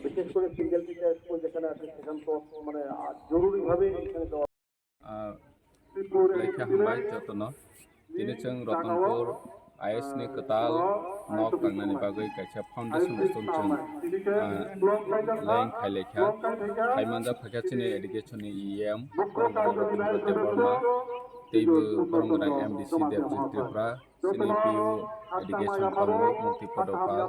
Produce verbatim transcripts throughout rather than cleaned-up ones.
বিশেষ করে single teacher school যেখানে আছে সেখানে তো মানে আহ, জরুরিভাবে এখানে দেওয়া Ah, lekha hambai jotono. Tini chwng Ratanpur I S ni kwtal nok tangnani bagwi kaisa foundation stone chwng, ah, laying khai lekha. Hai manjak phaikha chini education ni E M Rabindra Debbarma, teibo borok gwnang M D C Debjit Tripura, chini P O education tongo Mukti Podo Pal,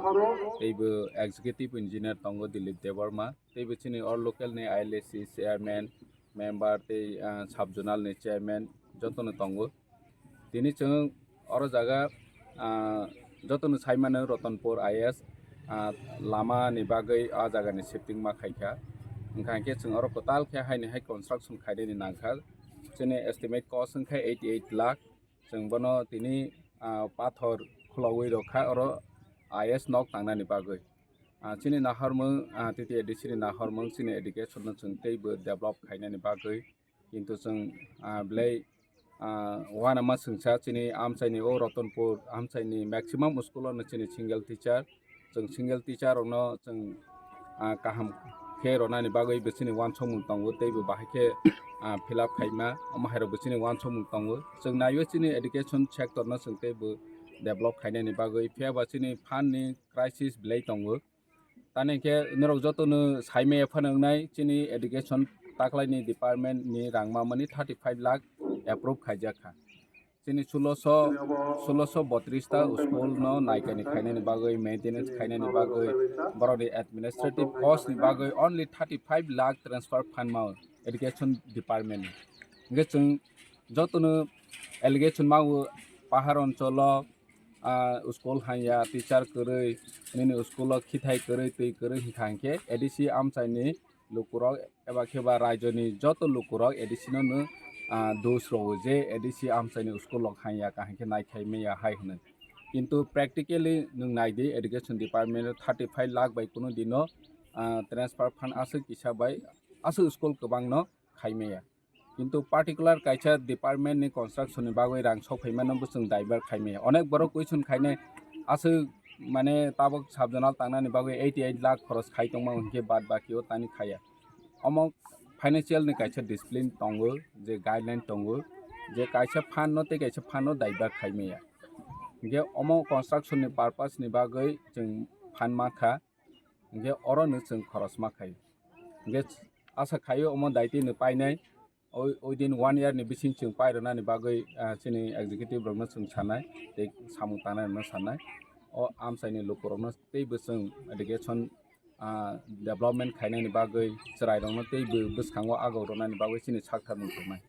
teibo executive engineer tongo Dilip Debbarma, teibo chini o local ni I L A C chairman, member tei, ah, sub zonal ni chairman jotono tongo. Tini chwng oro jaga, ah, jotono sai mano Ratanpur I S, ah, lama ni bagwi ah jaga ni shifting ma khaikha. Wngkha hwnkhe chwng oro kwtal khe haini hai construction khainani nangkha. Chini estimate cost wngkha eighty eight lakh. Chwng bono tini, ah, pathor khulogwi rwkha oro I S nok tangnani bagwi. Ah, chini nahormung, ah, T T A D C ni nahormung chini education no chwng teibo develop khainani bagwi. Kintu chwng, ah, belai, ah, uanama chwngsa chini amchaini o Ratanpur amchaini maximum school o no chini single teacher. Chwng single teacher rokno chwng, ah, kaham khe rwnani bagwi bo chini uansukmung tongo, teibo bahai khe, ah, fill up khaima, omo hai rok bo chini uansukmung tongo. Chwng naiwi chini education sector no chwng teibo develop khainani bagwi, phiya ba chini fund ni crisis belai tongo. Tani khe norok jotono saimaya phano wngnai, chini education taklaini department ni rang mamani thirty five lakh approve khaijak kha. Chini sulosho, sulosho botris ta school no naikani khainani bagwi, maintenance khainani bagwi, borokni administrative cost ni bagwi only thirty five lakh transfer fund mao education department ni. Hingke chwng jotono allegation mao pahar oncholo, ah, school hanya, teacher kwrwi, nini school o khithai kwrwi, twi kwrwi hingkha hingke A D C amchaini lukurok eba khe ba raijoni joto lukurok A D C no no, ah, dos rwo je A D C amchaini school rok hanya kaham khe naikhai maya hai hwnwi. Kintu practically nwng nai di, education department o thirty five lakh bai kunu dino, ah, transfer fund aswk kisa bai aswk school kwbang no khai maya. Kintu particular kaisa department ni construction ni bagwi rang sok phaimano bo chwng divert khai maya. Onek borok question khainai aswk mane tabok sub zonal tangnani bagwi eighty eight lakh khoros khai tongma hwnkhe bad baki o tani khaya. Omo financial ni kaisa discipline tongo, je guideline tongo, je kaisa fund no tei kaisa fund no divert khai maya. Hingke omo construction ni purpose ni bagwi chwng fund mankha, hingke oro no chwng khoros ma khai. Hingke asa khaio omo daitwi no painai, o, within one year ni bising chwng pairwnani bagwi, ah, chini executive rokno chwng sanai, tei samung tangnai rokno sanai. O amchaini lukurokno teibo chwng education, ah, development khainani bagwi, chwrairokno teibo bwskango agok rwnani bagwi chini sak tharmung tongnai.